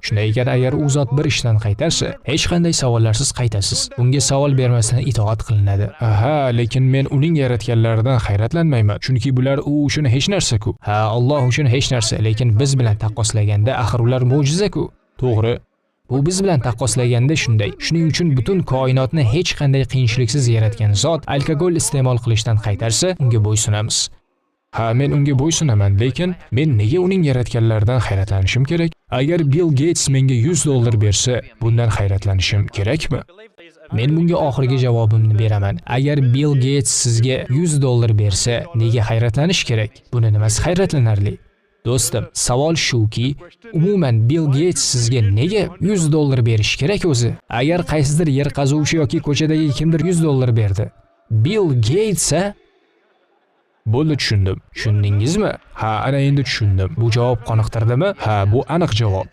Shunday ekan, agar u zot bir ishdan qaytarsa, hech qanday savollarsiz qaytasiz. Unga savol bermasdan itoat qilinadi. Aha, lekin men uning yaratganlaridan hayratlanmayman, chunki bular u uchun hech narsa-ku. Ha, Alloh uchun hech narsa, lekin biz bilan taqqoslaganda axir ular mo'jiza-ku. To'g'ri. Bu biz bilan taqqoslaganda shunday. Shuning uchun butun koinotni hech qanday qiyinchiliksiz yaratgan zot alkogol iste'mol qilishdan qaytarsa, unga bo'ysunamiz. Ha, men unga bo'ysunaman, lekin men nega uning yaratganlaridan hayratlanishim kerak? Agar Bill Gates menga 100 dollar bersa, bundan hayratlanishim kerakmi? Men bunga oxirgi javobimni beraman. Agar Bill Gates sizga 100 dollar bersa, nega hayratlanish kerak? Buni nimasi hayratlanarli? Do'stim, savol shuki, umuman Bill Gates sizga nega 100 dollar berishi kerak o'zi? Agar qaysidir yer qazuvchi yoki ko'chadagi kimdir 100 dollar berdi. Bill Gates a? Bo'ldi, tushundim. Tushundingizmi? Ha, ana endi tushundim. Bu javob qoniqtirdimi? Ha, bu aniq javob.